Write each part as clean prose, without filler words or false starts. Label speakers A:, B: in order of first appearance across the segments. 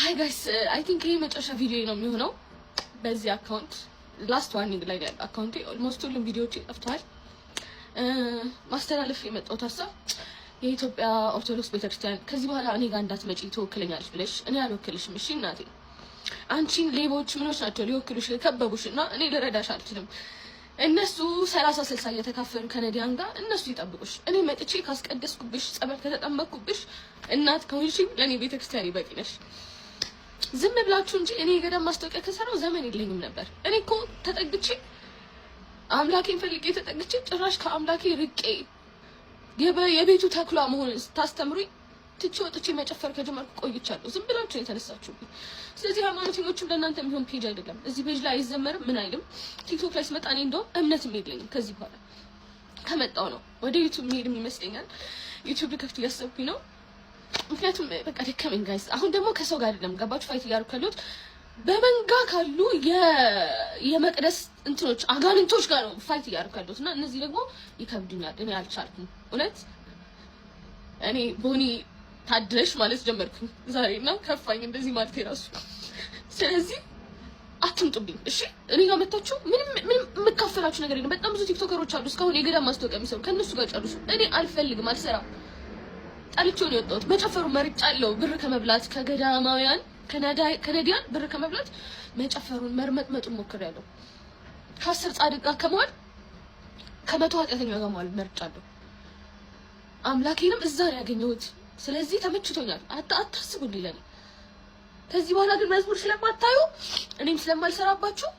A: Hi guys, I think ይሄ መጨረሻ ቪዲዮ ነው የሚሆነው በዚህ account። Last warning ላይ ያለ account ኤ almost ሁሉም ቪዲዮዎች ጠፍተዋል። ማስተላለፍ የመጣሁት ሀሳብ የኢትዮጵያ ኦርቶዶክስ ቤተክርስቲያን ከዚህ በኋላ እኔ ጋር እንዳትመጪ፣ ትወክለኛለች ብለሽ እኔ አልወክልሽም። እሺ እናቴ፣ አንቺን ሌቦች ምኖች ናቸው ሊወክሉሽ የከበቡሽ እና እኔ ልረዳሽ አልችልም። እነሱ 30-60 እየተካፈሉ ከነዲያን ጋር እነሱ ይጠብቁሽ። እኔ መጥቼ ካስቀደስኩብሽ፣ ጸበል ከተጠመቅኩብሽ፣ እናት ከሆንሽኝ ለእኔ ቤተክርስቲያን ይበቂ ነሽ። ዝም ብላችሁ እንጂ እኔ የገዳም ማስታወቂያ ከሰራው ዘመን የለኝም ነበር። እኔ እኮ ተጠግቼ አምላኬን ፈልጌ ተጠግቼ ጭራሽ ከአምላኬ ርቄ የቤቱ ተኩላ መሆንን ስታስተምሩኝ ትቼ ወጥቼ መጨፈር ከጀመርኩ ቆይቻለሁ። ዝም ብላችሁ የተነሳችሁብኝ። ስለዚህ ሃይማኖተኞችም ለእናንተ የሚሆን page አይደለም። እዚህ page ላይ አይዘመርም፣ ምን አይልም። ቲክቶክ ላይ ስመጣ እኔ እንደውም እምነትም የለኝም። ከዚህ በኋላ ከመጣው ነው ወደ ዩቱብ መሄድም ይመስለኛል። ዩቱብ ልከፍት እያሰብኩኝ ነው። ምክንያቱም በቃ ደከመኝ guys። አሁን ደግሞ ከሰው ጋር አይደለም፣ ገባችሁ? Fight እያደረኩ ያለሁት በመንጋ ካሉ የመቅደስ እንትኖች አጋንንቶች ጋር ነው fight እያደረኩ ያለሁት እና እነዚህ ደግሞ ይከብዱኛል። እኔ አልቻልኩም። እውነት እኔ ቦኒ ታድለሽ ማለት ጀመርኩኝ ዛሬ እና ከፋኝ እንደዚህ ማለት የራሱ። ስለዚህ አትምጡብኝ፣ እሺ? እኔ ጋር መታችሁ ምንም ምንም የምካፈላችሁ ነገር የለም። በጣም ብዙ ቲክቶከሮች አሉ እስካሁን የገዳም ማስታወቂያ የሚሰሩ፣ ከእነሱ ጋር ጨርሱ። እኔ አልፈልግም፣ አልሰራም። ጠልቼው ነው የወጣሁት። መጨፈሩ መርጫለሁ። ብር ከመብላት ከገዳማውያን ከነዲያን ብር ከመብላት መጨፈሩን መርመጥመጡን ሞክሬያለሁ። ከ10 ጻድቅ ጋር ከመዋል ከ100 ኃጢአተኛ ጋር መዋል መርጫለሁ። አምላኬንም እዛ ነው ያገኘሁት። ስለዚህ ተመችቶኛል። አታስቡልኝ ለኔ። ከዚህ በኋላ ግን መዝሙር ስለማታዩ እኔም ስለማልሰራባችሁ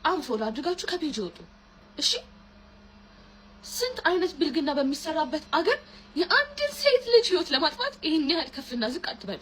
A: unfollow አድርጋችሁ ከ page ወጡ። እሺ፣ ስንት አይነት ብልግና በሚሰራበት አገር የአንድን ሴት ልጅ ህይወት ለማጥፋት ይህን ያህል ከፍና ዝቅ አትበሉ።